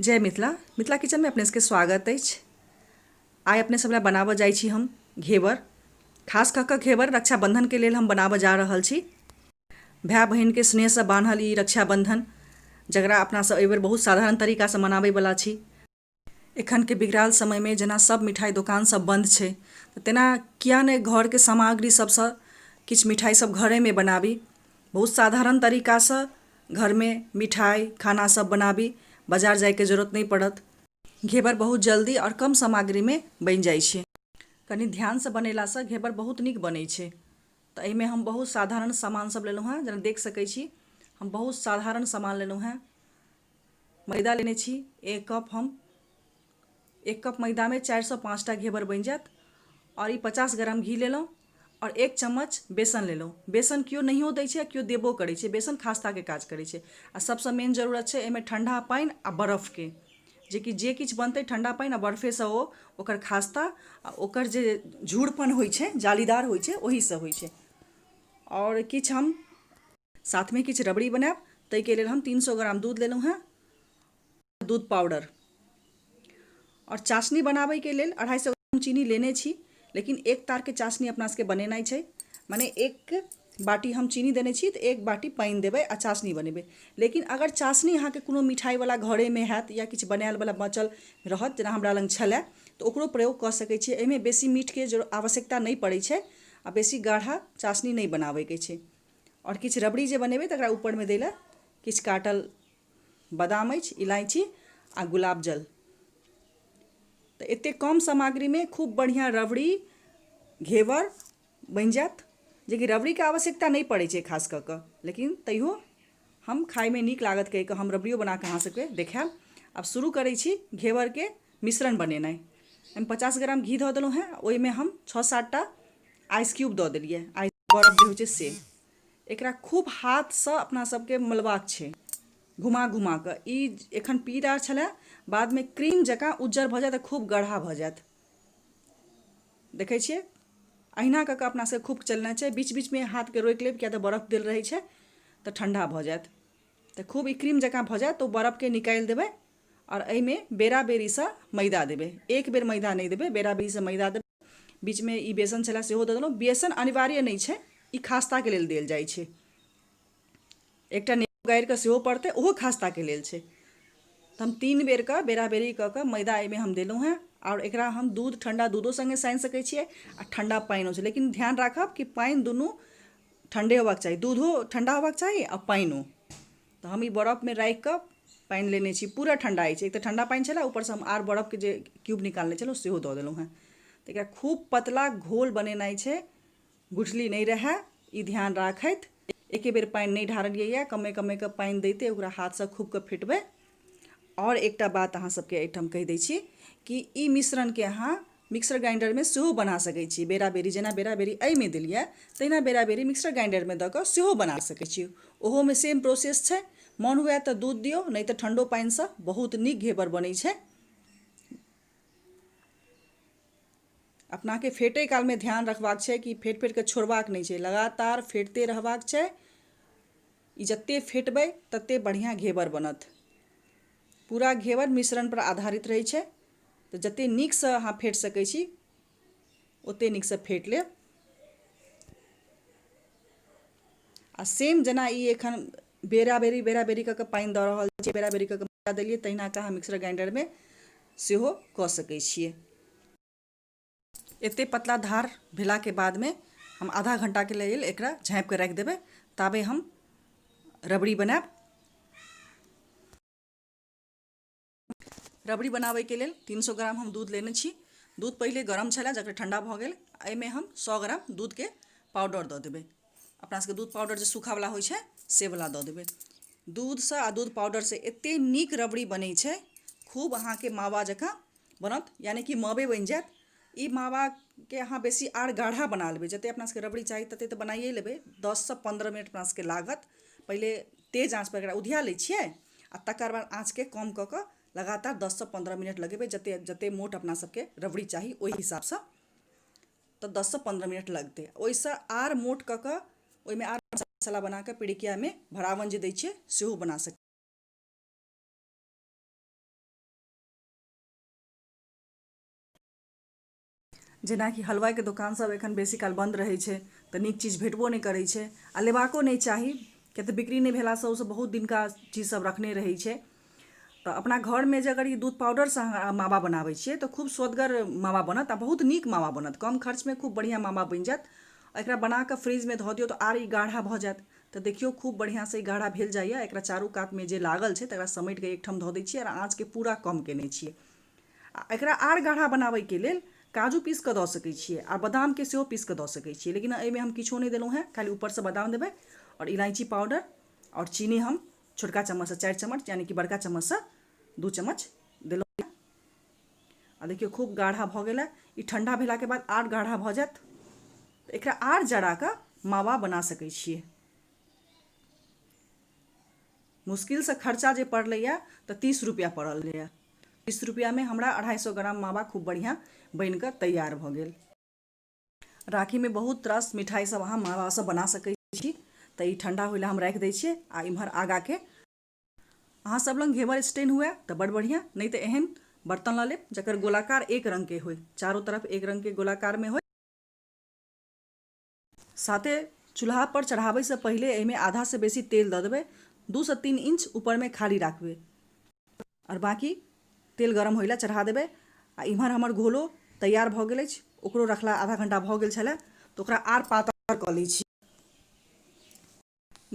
जय मिथिला। मिथिला किचनमे अपने सबके स्वागत अछि। आइ अपने सब लए बनाबऽ जाइ छी हम घेवर। खास कऽ कऽ घेवर रक्षाबंधनके लेल हम बनाबऽ जा रहल छी। भाय बहिनके स्नेहसँ बान्हल ई रक्षाबंधन, जकरा अपना सब एहिबेर बहुत साधारण तरीकासँ मनाबैवला छी। एखनके बिगड़ायल समयमे जेना सब मिठाइ दोकान सब बन्द छै, तऽ तेना किया नहि घरके सामग्री सबसँ किछु मिठाइ सब घरेमे बनाबी। बहुत साधारण तरीकासँ घरमे मिठाइ खाना सब बनाबी, बाजार जाइके जरूरत नहि पड़त। घेवर बहुत जल्दी आओर कम सामग्रीमे बनि जाइ छै। कनि ध्यानसँ बनेलासँ घेवर बहुत नीक बनै छै। तऽ एहिमे हम बहुत साधारण सामान सब लेलहुँ हेँ, जेना देख सकै छी हम बहुत साधारण सामान लेलहुँ हेँ। मैदा लेने छी 1 कप। हम 1 कप मैदामे 4सँ 5टा घेवर बनि जायत। आओर ई 50 ग्राम घी लेलहुँ आओर 1 चम्मच बेसन लेलहुँ। बेसन केओ नहियो दै छै आ केओ देबो करै छै। बेसन खास्ताके काज करै छै। आ सबसँ मेन जरूरत छै एहिमे ठण्डा पानि आ बरफके, जेकि जे किछु बनतै ठण्डा पानि आ बर्फेसँ ओ ओकर खास्ता आ ओकर जे झूरपन होइ छै, जालीदार होइ छै, ओहीसँ होइ छै। आओर किछु हम साथमे किछु रबड़ी बनायब, ताहिके लेल हम 300 ग्राम दूध लेलहुँ हेँ, दूध पाउडर। आओर चाशनी बनाबैके लेल 250 ग्राम चीनी लेने छी, लेकिन 1 तारके चाशनी अपना सबके बनेनाइ छै। मने 1 बाटी हम चीनी देने छी तऽ 1 बाटी पानि देबै आ चाशनी बनेबै। लेकिन अगर चाशनी अहाँके कोनो मिठाइवला घरेमे हैत या किछु बनायलवला बचल रहत, जेना हमरा लग छलए, तऽ ओकरो प्रयोग कऽ सकै छियै। एहिमे बेसी मीठके आवश्यकता नहि पड़ै छै आ बेसी गाढ़ा चाशनी नहि बनाबैके छै। आओर किछु रबड़ी जे बनेबै तकरा ऊपरमे दै लए किछु काटल बादाम अछि, इलायची आ गुलाब जल। तऽ एतेक कम सामग्रीमे खूब बढ़िआँ रबड़ी घेवर बनि जायत, जेकि रबड़ीके आवश्यकता नहि पड़ै छै खास कऽ कऽ, लेकिन तैयो हम खाइमे नीक लागत कहि कऽ हम रबड़ियो बना कऽ अहाँ सबके देखायब। आब शुरू करै छी घेवरके मिश्रण बनेनाइ। एहिमे 50 ग्राम घी धऽ देलहुँ हेँ। ओहिमे हम 6-7टा आइस क्यूब दऽ देलियै, आइस बरफ जे होइ छै से। एकरा खूब हाथसँ अपना सबके मलबाक छै घुमा घुमा कऽ। ई एखन पीरा छलै, बादमे क्रीम जकाँ उज्जर भऽ जायत आ खूब गाढ़ा भऽ जायत। देखै छियै, अहिना कऽ कऽ अपना सबके खूब चलनाइ छै। बीच बीचमे हाथके रोकि लेब, किया तऽ बरफ देल रहै छै तऽ ठण्डा भऽ जायत। तऽ खूब ई क्रीम जकाँ भऽ जायत तऽ ओ बरफके निकालि देबै आओर एहिमे बेरा बेरीसँ मैदा देबै। एक बेर मैदा नहि देबै, बेरा बेरीसँ मैदा देबै। बीचमे ई बेसन छलै सेहो दऽ देलहुँ। बेसन अनिवार्य नहि छै, ई खास्ताके लेल देल जाइ छै। एकटा नेबो गाड़ि कऽ सेहो पड़तै, ओहो खास्ताके लेल छै। तऽ हम 3 बेरके बेरा बेरी कऽ कऽ मैदा एहिमे हम देलहुँ हेँ। आओर एकरा हम दूध, ठण्डा दूधो सङ्गे सानि सकै छियै आ ठण्डा पानिओ छै, लेकिन ध्यान राखब कि पानि दुनू ठण्डे होबाक चाही, दूधो ठण्डा होबाक चाही आ पानिओ। तऽ हम ई बरफमे राखि कऽ पानि लेने छी, पूरा ठण्डा अछि। एक तऽ ठण्डा पानि छलै, ऊपरसँ हम आर बरफके जे क्यूब निकालने छलहुँ सेहो दऽ देलहुँ हेँ। तऽ एकरा खूब पतला घोल बनेनाइ छै, गुठली नहि रहए ई ध्यान राखैत। एके बेर पानि नहि ढारलियैए, कमे कमे कऽ पानि दैते ओकरा हाथसँ खूब कऽ फेटबै। आओर एकटा बात अहाँ सबके एहिठाम कहि दै छी कि ई मिश्रणके अहाँ मिक्सर ग्राइंडरमे सेहो बना सकै छी। बेरा बेरी जेना बेरा बेरी एहिमे देलियै, तहिना बेरा बेरी मिक्सर ग्राइंडरमे दऽ कऽ सेहो बना सकै छी। ओहोमे सेम प्रोसेस छै। मोन हुए तऽ दूध दियौ, नहि तऽ ठण्डो पानिसँ बहुत नीक घेवर बनै छै। अपनाके फेटै कालमे ध्यान रखबाक छै कि फेट फेट कऽ छोड़बाक नहि छै, लगातार फेटते रहबाक छै। ई जतेक फेटबै ततेक बढ़िआँ घेवर बनत। पूरा घेवर मिश्रणपर आधारित रहै छै, तऽ जतेक नीकसँ अहाँ फेट सकै छी ओतेक नीकसँ फेट लेब। आ सेम जेना ई एखन बेरा बेरी बेरा बेरी कऽ कऽ पानि दऽ रहल छियै, बेरा बेरी कऽ कऽ देलियै, तहिना कऽ अहाँ मिक्सर ग्राइंडरमे सेहो कऽ सकै छियै। एतेक पतला धार भेलाके बादमे हम आधा घण्टाके लेल एकरा झाँपिके राखि देबै, ताबे हम रबड़ी बनायब। रबड़ी बनाबैके लेल 300 ग्राम हम दूध लेने छी। दूध पहिले गरम छलै, जकर ठण्डा भऽ गेल। एहिमे हम 100 ग्राम दूधके पाउडर दऽ देबै। अपना सबके दूध पाउडर जे सूखावला होइ छै से वला दऽ देबै। दूधसँ आ दूध पाउडरसँ एतेक नीक रबड़ी बनै छै, खूब अहाँके मावा जकाँ बनत, यानि कि मावे बनि जायत। ई मावाके अहाँ बेसी आर गाढ़ा बना लेबै, जतेक अपना सबके रबड़ी चाही ततेक तऽ बनाइए लेबै। 10सँ 15 मिनट अपना सबके लागत। पहिले तेज आँचपर एकरा उधिया लै छियै आ तकर बाद आँचके कम कऽ कऽ लगातार 10सँ 15 मिनट लगेबै, जतेक जतेक मोट अपना सबके रबड़ी चाही ओहि हिसाबसँ। तऽ 10सँ 15 मिनट लगतै। ओहिसँ आर मोट कऽ कऽ ओहिमे आर मसाला बना कऽ पिरिकियामे भरावन जे दै छियै सेहो बना सकै। जेनाकि हलवाइके दोकान सब एखन बेसी काल बन्द रहै छै तऽ नीक चीज भेटबो नहि करै छै आ लेबाको नहि चाही, किया तऽ बिक्री नहि भेलासँ ओसब बहुत दिनका चीज सब रखने रहै छै। तऽ अपना घरमे जे अगर ई दूध पाउडरसँ अहाँ मावा बनाबै छियै तऽ खूब स्वदगर मावा बनत आ बहुत नीक मावा बनत। कम खर्चमे खूब बढ़िआँ मावा बनि जायत। एकरा बनाकऽ फ्रिजमे धऽ दियौ तऽ आर ई गाढ़ा भऽ जायत। तऽ देखियौ खूब बढ़िआँसँ ई गाढ़ा भेल जाइए। एकरा चारू कातमे जे लागल छै तकरा समेटिकऽ एकठाम धऽ दै छियै आओर आँचके पूरा कम केने छियै। आ एकरा आर गाढ़ा बनाबैके लेल काजू पीस कऽ दऽ सकै छियै आ बादामके सेहो पीस कऽ दऽ सकै छियै, लेकिन एहिमे हम किछो नहि देलहुँ हेँ, खाली ऊपरसँ बादाम देबै आओर इलायची पाउडर आओर चीनी हम छोटका चम्मचसँ 4 चम्मच यानी कि बड़का चम्मचसँ 2 चम्मच देलहुँ। आ देखियौ खूब गाढ़ा भऽ गेल। ई ठंडा भेलाके बाद आर गाढ़ा भऽ जायत। तऽ एकरा आर जरा कऽ मावा बना सकै छियै। मुश्किलसँ खर्चा जे पड़लैए तऽ 30 रुपैआ पड़लैए। 30 रुपैआमे हमरा 250 ग्राम मावा खूब बढ़िआँ बनि कऽ तैयार भऽ गेल। राखीमे बहुत रास मिठाइ सब अहाँ मावासँ बना सकै छी। तऽ ई ठंडा होय लए हम राखि दै छियै आ इम्हर आगाँके अहाँ सब लग घेवर स्टैंड हुए तऽ बड़ बढ़िआँ, नहि तऽ एहन बर्तन लऽ लेब जकर गोलाकार एक रङ्गके होय, चारू तरफ एक रङ्गके गोलाकारमे होय। साथे चूल्हा पर चढ़ाबैसँ पहिले एहिमे आधासँ बेसी तेल दऽ देबै, 2 से 3 इंच ऊपरमे खाली राखबै आओर बाँकी तेल गरम होय लए चढ़ा देबै। आ इम्हर हमर घोलो तैयार भऽ गेल अछि, ओकरो रखला आधा घंटा भऽ गेल छलै तऽ ओकरा आर पातर कऽ लै छी।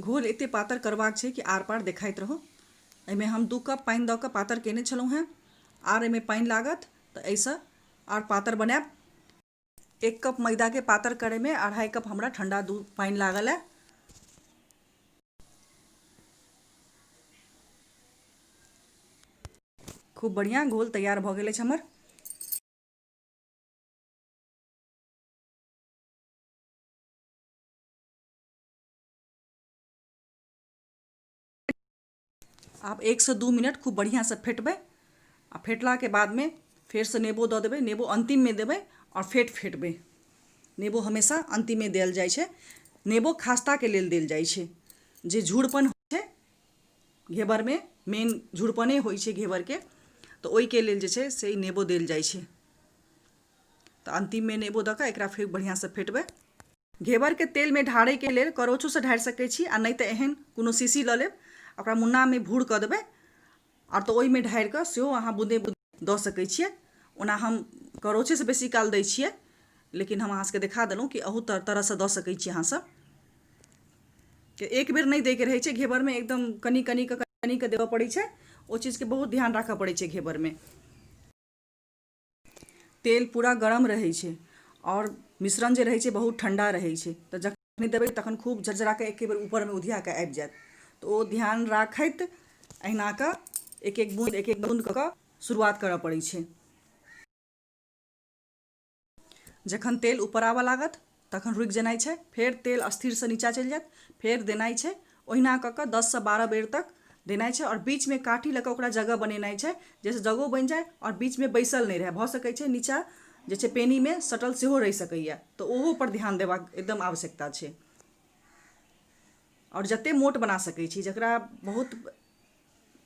घोल एते पातर करबाक छै कि आर पार देखाइत रहौ। एहिमे हम 2 कप पानि दऽ कऽ पातर केने छलहुँ हेँ, आर एहिमे पानि लागत तऽ एहिसँ आर पातर बनायब। 1 कप मैदाके पातर करैमे 2.5 कप हमरा ठंडा दूध पानि लागल है। खूब बढ़िआँ घोल तैयार भऽ गेल अछि हमर। आब 1 से 2 मिनट खूब बढ़िआँसँ फेटबै आ फेटलाके बादमे फेरसँ नेबो दऽ देबै। नेबो अन्तिममे देबै आओर फेट फेटबै। नेबो हमेशा अन्तिममे देल जाइ छै। नेबो खास्ताके लेल देल जाइ छै। जे झूरपन होइ छै घेवरमे, मेन झूरपने होइ छै घेवरके, तऽ ओहिके लेल जे छै से ई नेबो देल जाइ छै। तऽ अन्तिममे नेबो दऽ कऽ एकरा फेर बढ़िआँसँ फेटबै। घेवरके तेलमे ढारैके लेल करौछोसँ ढारि सकै छी आ नहि तऽ एहन कोनो शीशी लऽ लेब, ओकरा मुन्नामे भूर कऽ देबै आओर तऽ ओहिमे ढारि कऽ सेहो अहाँ बूँदे बूँदे दऽ सकै छियै। ओना हम करौछेसँ बेसी काल दै छियै, लेकिन हम अहाँ सबके देखा देलहुँ कि अहू तरहसँ दऽ सकै छी अहाँ सब। एक बेर नहि दैके रहै छै घेवरमे, एकदम कनि कनि कऽ कनि कऽ देबऽ पड़ै छै। ओ चीजके बहुत ध्यान राखऽ पड़ै छै घेवरमे। तेल पूरा गरम रहै छै आओर मिश्रण जे रहै छै बहुत ठण्डा रहै छै, तऽ जखन देबै तखन खूब झरझरा कऽ एके बेर ऊपरमे उधिया कऽ आबि जायत। तऽ ओ ध्यान राखैत एहिना कऽ एक एक बूँद एक एक बूँद कऽ कऽ शुरुआत करऽ पड़ै छै। जखन तेल ऊपर आबऽ लागत तखन रुकि जेनाइ छै, फेर तेल स्थिरसँ नीचाँ चलि जायत, फेर देनाइ छै। ओहिना कऽ कऽ 10 से 12 बेर तक देनाइ छै आओर बीचमे काठी लऽ कऽ ओकरा जगह बनेनाइ छै, जाहिसँ जगहो बनि जाय आओर बीचमे बैसल नहि रहै। भऽ सकै छै नीचाँ जे छै पेनीमे सटल सेहो रहि सकैए, तऽ ओहो पर ध्यान देबाक एकदम आवश्यकता छै। आओर जतेक मोट बना सकै छी, जकरा बहुत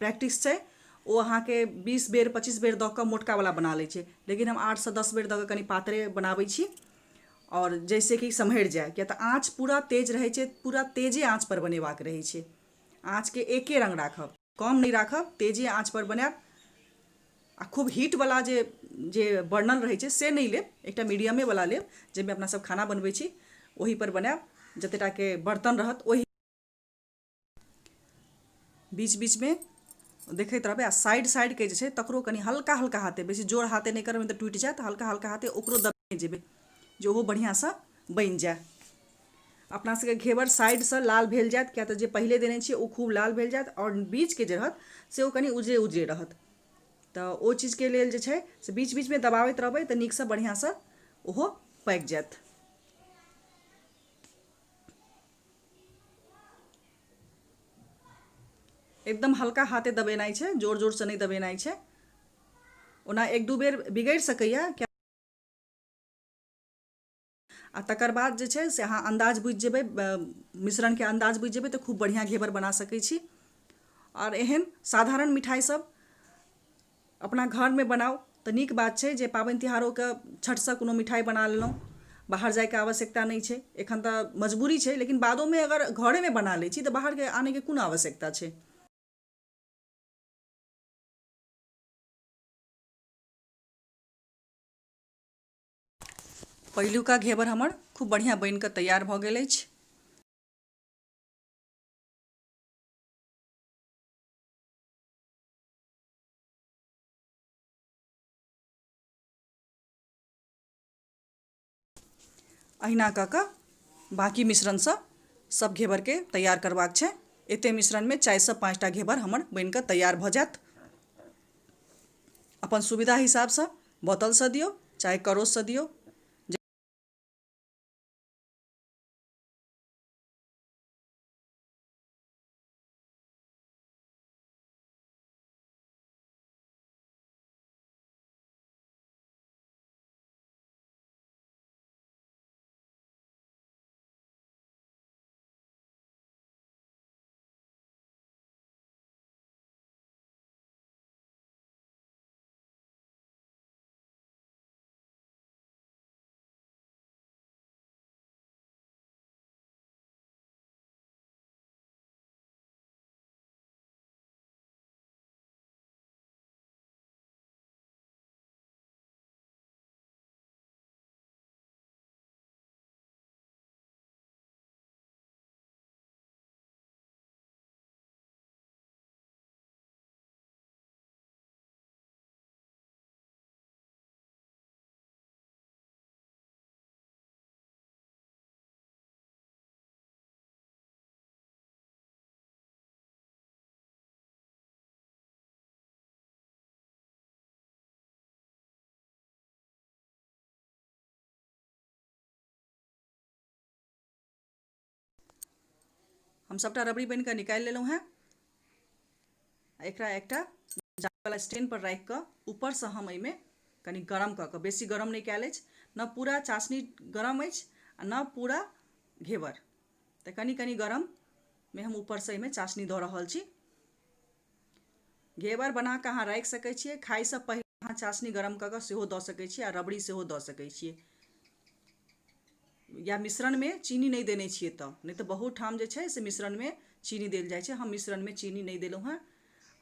प्रैक्टिस छै ओ अहाँके 20 बेर 25 बेर दऽ कऽ मोटकावला बना लै छै, लेकिन हम 8 से 10 बेर दऽ कऽ कनि पातरे बनाबै छी आओर जाहिसँ कि सम्हरि जाय, किएक तऽ आँच पूरा तेज रहै छै, पूरा तेजे आँचपर बनेबाक रहै छै। आँचके एके रङ्ग राखब, कम नहि राखब, तेजे आँचपर बनायब। आ खूब हीटवला जे जे बर्नर रहै छै से नहि लेब, एकटा मीडियमेवला लेब जाहिमे अपना सब खाना बनबै छी, ओहिपर बनायब। जतेक टाके बर्तन रहत ओहि बीच बीचमे देखैत रहबै। आ साइड साइडके जे छै तकरो कनि हल्का हल्का हाथे, बेसी जोर हाथे नहि करबै तऽ टूटि जायत, हल्का हल्का हाथे ओकरो दबने जेबै जे ओहो बढ़िआँसँ बनि जाय। अपना सबके घेवर साइडसँ लाल भेल जायत, किया तऽ जे पहिले देने छियै ओ खूब लाल भेल जायत आओर बीचके जे रहत से ओ कनि उजरे उजरे रहत। तऽ ओ चीजके लेल जे छै से बीच बीचमे दबाबैत रहबै तऽ नीकसँ बढ़िआँसँ ओहो पाकि जायत। एकदम हल्का हाथे दबेनाइ छै, जोर जोरसँ नहि दबेनाइ छै। ओना 1-2 बेर बिगड़ि सकैए आ तकर बाद जे छै से अहाँ अन्दाज बुझि जेबै, मिश्रणके अन्दाज बुझि जेबै तऽ खूब बढ़िआँ घेवर बना सकै छी। आओर एहन साधारण मिठाइ सब अपना घरमे बनाउ, तऽ नीक बात छै जे पाबनि तिहारोके छठसँ कोनो मिठाइ बना लेलहुँ, बाहर जाइके आवश्यकता नहि छै। एखन तऽ मजबूरी छै, लेकिन बादोमे अगर घरेमे बना लै छी तऽ बाहरके आनैके कोन आवश्यकता छै। पहिलुका घेवर हमर खूब बढ़िआँ बनि कऽ तैयार भऽ गेल अछि। अहिना कऽ कऽ बाँकी मिश्रणसँ सब घेवरके तैयार करबाक छै। एते मिश्रणमे 4सँ 5टा घेवर हमर बनि कऽ तैयार भऽ जायत। अपन सुविधा हिसाबसँ बोतलसँ दियौ चाहे करोससँ दियौ। हम सबटा रबड़ी बनि कऽ निकालि लेलहुँ हेँ। एकरा एकटा जारवला स्टैंड पर राखि कऽ ऊपरसँ हम एहिमे कनि गरम कऽ कऽ, बेसी गरम नहि कयल अछि, ने पूरा चाशनी गरम अछि आ ने पूरा घेवर, तऽ कनि कनि गरममे हम ऊपरसँ एहिमे चाशनी दऽ रहल छी। घेवर बना कऽ अहाँ राखि सकै छियै। खाइसँ पहिले अहाँ चाशनी गरम कऽ कऽ सेहो दऽ सकै छियै आ रबड़ी सेहो दऽ सकै छियै। या मिश्रणमे चीनी नहि देने छियै तऽ, नहि तऽ बहुत ठाम जे छै से मिश्रणमे चीनी देल जाइ छै। हम मिश्रणमे चीनी नहि देलहुँ हेँ।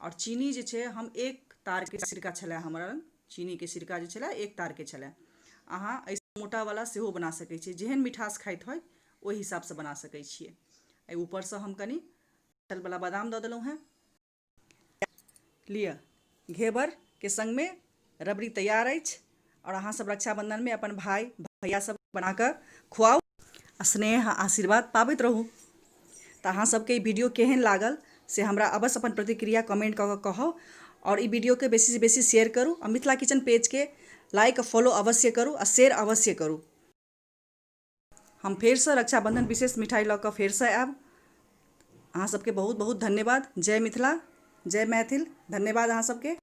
आओर चीनी जे छै हम 1 तारके सिरका छलै हमरा लग, चीनीके सिरका जे छलै 1 तारके छलै। अहाँ एहिसँ मोटावला सेहो बना सकै छियै, जेहन मिठास खाइत होइ ओहि हिसाबसँ बना सकै छियै। एहि ऊपरसँ हम कनि वला बादाम दऽ देलहुँ हेँ। लिअ, घेवरके सङ्गमे रबड़ी तैयार अछि। आओर अहाँ सब रक्षाबंधनमे अपन भाय भैया सब बनाकऽ खुआउ आ स्नेह आ आशीर्वाद पाबैत रहू। तऽ अहाँ सबके ई वीडियो केहन लागल से हमरा अवश्य अपन प्रतिक्रिया कमेंट कऽ कऽ कहब। आओर ई वीडियोके बेसीसँ बेसी शेयर करू आ मिथिला किचन पेजके लाइक आ फॉलो अवश्य करू आ शेयर अवश्य करू। हम फेरसँ रक्षाबंधन विशेष मिठाइ लऽ कऽ फेरसँ आयब। अहाँ सबके बहुत बहुत धन्यवाद। जय मिथिला, जय मैथिल। धन्यवाद अहाँ सबके।